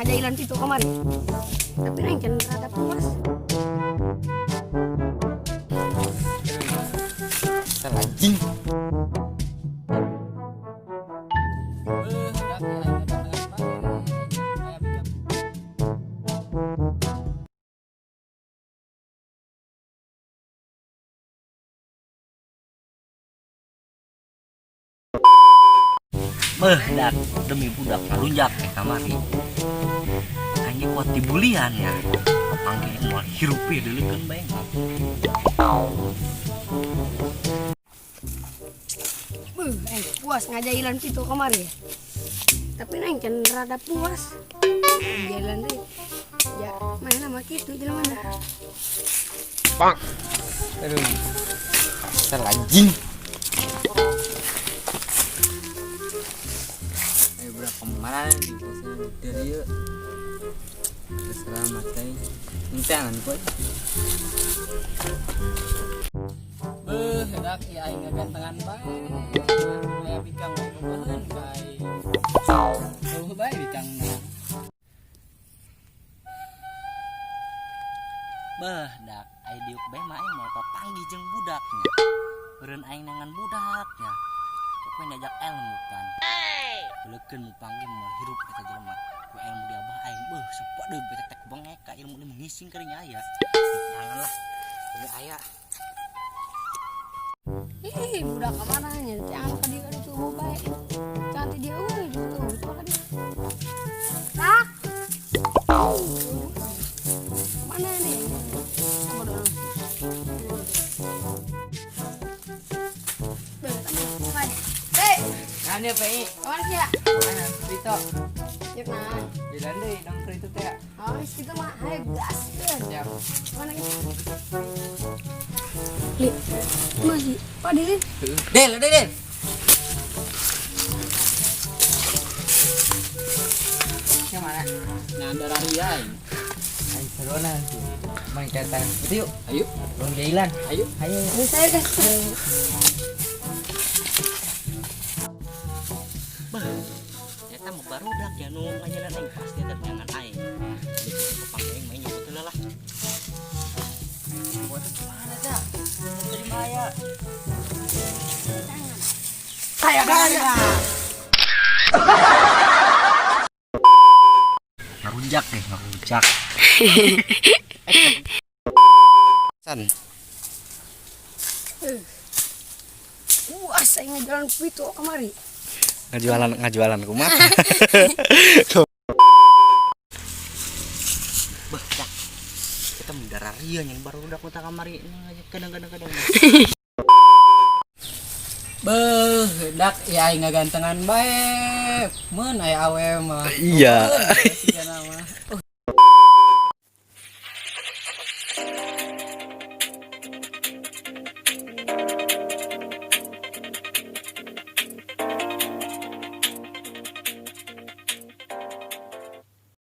ngajailan itu kemarin. Tapi neng can rada puas. Salah anjing. Beuh, dak demi budak ngarunjak eh kamari. Anjing kuat dibulian ya. Panggil moal hirup ya deuleukeun bae. Beuh, puas ngajailan itu kemarin. Tapi neng can rada puas. Jalan deh. Ya, main sama kitu jelema mana. Aduh. Salah anjing. Ayo berapa kemana nih dari yuk. Selamat aja. Entangan kok. Beuh, dak ya aing ngagantengan bae. Aya bikang bobogohan ka aing. Eueuh bae bikangna. Beuh, dak ai diuk bae mah aing moal papanggih jeung budaknya. Beureun aing nangan budaknya. Pokoknya diajak ilmu pan. Beulekeun mu panggih moal hirup eta jelema. Ku ilmu di abah aing beuh sapadeug bete tek bengek ka ilmu nu ngising ka dinya aya. Jangan lah. Ini aya. Ih, budak kemana nya? Jangan ka dieu tuh bae. Jangan ti dieu euy, tuh ka dieu. Tak. Mana nih? Sama dulu. Hei, Nah, dia PI. kemana sih ya? Mana? Rito. Yuk nah. Jalan deui dong ke itu teh. Oh, situ mah, ayo gas. Siap. Mana gitu? Li, masih Pak Dilin. Del, del, del. Yang mana? Nah, ada ria aing. Ayo seru sih. Main kata. Itu yuk. Ayo, Bang Jailan. ayo. Ayo. Ayo saya gas. Beuh. Eta mah barudak ya nu ngajalan aing pasti eta nyangan aing. Papanggih aing mah nyebut heula lah. Buat mana dah? Dari Maya. Kayak kayak. Ngarunjak deh, ngarunjak. San. Puas saya ngejalan pitu kemari. Ngajualan ngajualan kumaha? Beuh, dak. Kita mendara ria yang baru udah kota kamari kadang-kadang kadang. Beuh, dak ya aing ngagantengan bae. Mun aya awe mah. Iya. Sigana mah.